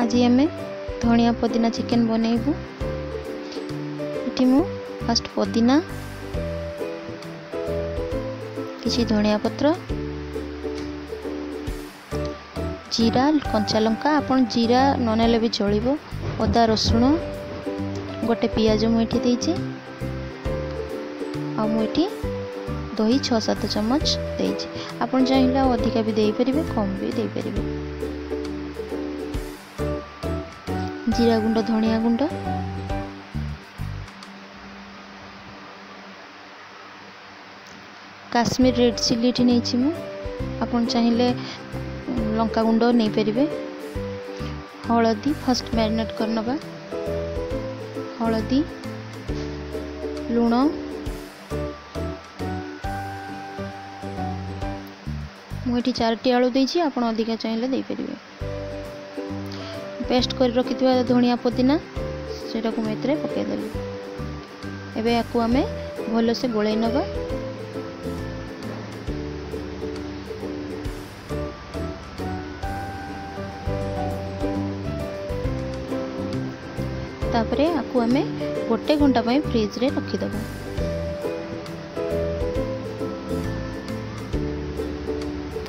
ଆଜି ଆମେ ଧଣିଆ ପୋଦିନା ଚିକେନ୍ ବନେଇବୁ। ଏଠି ମୁଁ ଫାଷ୍ଟ ପୋଦିନା, କିଛି ଧଣିଆ ପତ୍ର, ଜିରା, କଞ୍ଚା ଲଙ୍କା, ଆପଣ ଜିରା ନ ନେଲେ ବି ଚଳିବ, ଅଦା ରସୁଣ, ଗୋଟେ ପିଆଜ ମୁଁ ଏଠି ଦେଇଛି, ଆଉ ମୁଁ ଏଠି ଦହି 6-7 ଚାମଚ ଦେଇଛି। ଆପଣ ଚାହିଁଲେ ଆଉ ଅଧିକା ବି ଦେଇପାରିବେ, କମ୍ ବି ଦେଇପାରିବେ। ଜିରା ଗୁଣ୍ଡ, ଧଣିଆ ଗୁଣ୍ଡ, କାଶ୍ମୀର ରେଡ୍ ଚିଲି ଏଠି ନେଇଛି ମୁଁ, ଆପଣ ଚାହିଁଲେ ଲଙ୍କା ଗୁଣ୍ଡ ନେଇପାରିବେ। ହଳଦୀ ଫାଷ୍ଟ ମ୍ୟାରିନେଟ୍ କରିନେବା, ହଳଦୀ, ଲୁଣ, ମୁଁ ଏଠି 4ଟି ଆଳୁ ଦେଇଛି, ଆପଣ ଅଧିକା ଚାହିଁଲେ ଦେଇପାରିବେ। ପେଷ୍ଟ କରି ରଖିଥିବା ଧଣିଆ ପୋଦିନା ସେଇଟାକୁ ମୁଁ ଏଥିରେ ପକାଇଦେଲି। ଏବେ ୟାକୁ ଆମେ ଭଲସେ ଗୋଳେଇ ନେବା। ତାପରେ ଆକୁ ଆମେ 1 ଘଣ୍ଟା ପାଇଁ ଫ୍ରିଜରେ ରଖିଦେବା।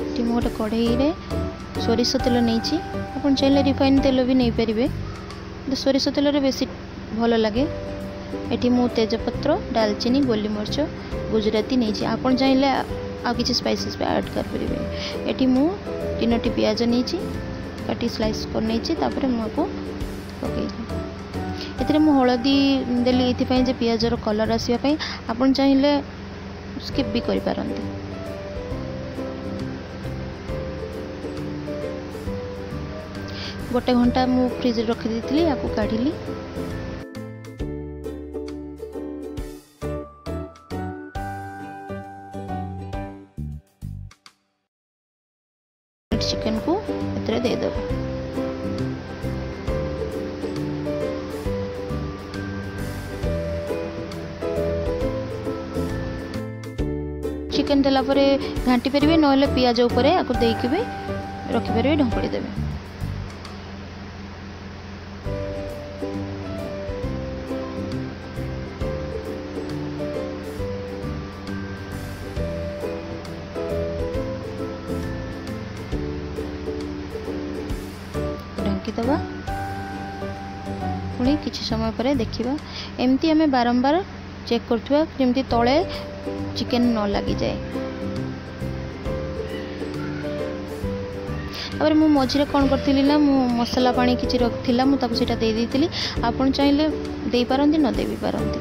ଏଠି ମୁଁ ଗୋଟେ କଢ଼େଇରେ ସୋରିଷ ତେଲ ନେଇଛି, ଆପଣ ଚାହିଁଲେ ରିଫାଇନ୍ ତେଲ ବି ନେଇପାରିବେ, କିନ୍ତୁ ସୋରିଷ ତେଲରେ ବେଶୀ ଭଲ ଲାଗେ। ଏଠି ମୁଁ ତେଜପତ୍ର, ଡାଲଚିନି, ଗୋଲମରିଚ, ଗୁଜୁରାତି ନେଇଛି, ଆପଣ ଚାହିଁଲେ ଆଉ କିଛି ସ୍ପାଇସେସ୍ ବି ଆଡ଼୍ କରିପାରିବେ। ଏଠି ମୁଁ 3ଟି ପିଆଜ ନେଇଛି, କାଟି ସ୍ଲାଇସ୍ କରିନେଇଛି, ତାପରେ ମୁଁ ଆକୁ ପକାଇଲି। ଏଥିରେ ମୁଁ ହଳଦୀ ଦେଲି ଏଇଥିପାଇଁ ଯେ ପିଆଜର କଲର୍ ଆସିବା ପାଇଁ, ଆପଣ ଚାହିଁଲେ ସ୍କିପ୍ ବି କରିପାରନ୍ତି। 1 ଘଣ୍ଟା ମୁଁ ଫ୍ରିଜରେ ରଖିଦେଇଥିଲି, ଆକୁ କାଢ଼ିଲି। ଚିକେନକୁ ଏଥିରେ ଦେଇଦେବା। ଚିକେନ ଦେଲା ପରେ ଘାଣ୍ଟି ପାରିବେ, ନହେଲେ ପିଆଜ ଉପରେ ଆକୁ ଦେଇକି ବି ରଖିପାରିବେ, ଢଙ୍କୁଡ଼ି ଦେବେ। ଢାଙ୍କିଦେବା, ପୁଣି କିଛି ସମୟ ପରେ ଦେଖିବା। ଏମିତି ଆମେ ବାରମ୍ବାର ଚେକ୍ କରୁଥିବା ଯେମିତି ତଳେ ଚିକେନ୍ ନ ଲାଗିଯାଏ। ତାପରେ ମୁଁ ମଝିରେ କ'ଣ କରିଥିଲି ନା, ମୁଁ ମସଲା ପାଣି କିଛି ରଖିଥିଲା, ମୁଁ ତାକୁ ସେଇଟା ଦେଇ ଦେଇଥିଲି। ଆପଣ ଚାହିଁଲେ ଦେଇପାରନ୍ତି, ନ ଦେଇ ବି ପାରନ୍ତି।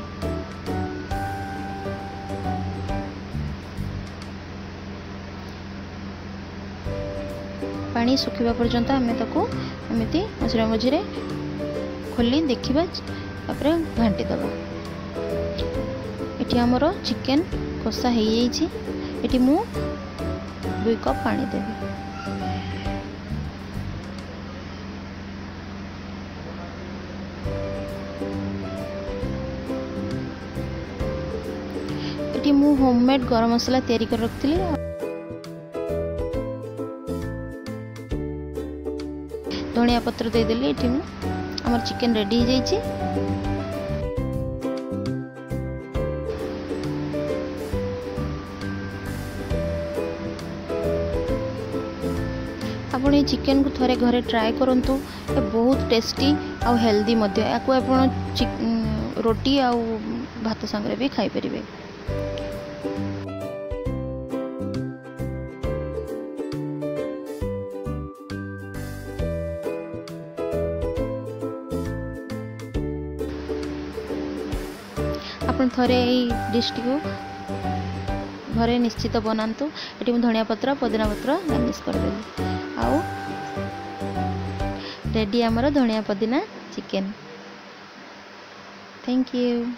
ପାଣି ଶୁଖିବା ପର୍ଯ୍ୟନ୍ତ ଆମେ ତାକୁ ଏମିତି ମଝିରେ ମଝିରେ ଖୋଲି ଦେଖିବା, ତାପରେ ଘାଣ୍ଟି ଦେବା। ଏଠି ଆମର ଚିକେନ୍ କଷା ହେଇଯାଇଛି। ଏଠି ମୁଁ 2 କପ୍ ପାଣି ଦେବି। ଏଠି ମୁଁ ହୋମମେଡ୍ ଗରମ ମସଲା ତିଆରି କରି ରଖିଥିଲି। ଧଣିଆ ପତ୍ର ଦେଇଦେଲି। ଏଠି ମୁଁ ଆମର ଚିକେନ୍ ରେଡ଼ି ହେଇଯାଇଛି। ଆପଣ ଏଇ ଚିକେନକୁ ଥରେ ଘରେ ଟ୍ରାଏ କରନ୍ତୁ, ଏ ବହୁତ ଟେଷ୍ଟି ଆଉ ହେଲ୍ଦି ମଧ୍ୟ। ୟାକୁ ଆପଣ ରୋଟି ଆଉ ଭାତ ସାଙ୍ଗରେ ବି ଖାଇପାରିବେ। ଆପଣ ଥରେ ଏଇ ଡିଶ୍ଟିକୁ ଘରେ ନିଶ୍ଚିତ ବନାନ୍ତୁ। ଏଠି ମୁଁ ଧଣିଆ ପତ୍ର, ପୋଦିନା ପତ୍ର ଗାର୍ନିସ୍ କରିଦେଲି, ଆଉ ରେଡ଼ି ଆମର ଧଣିଆ ପୋଦିନା ଚିକେନ୍। Thank you.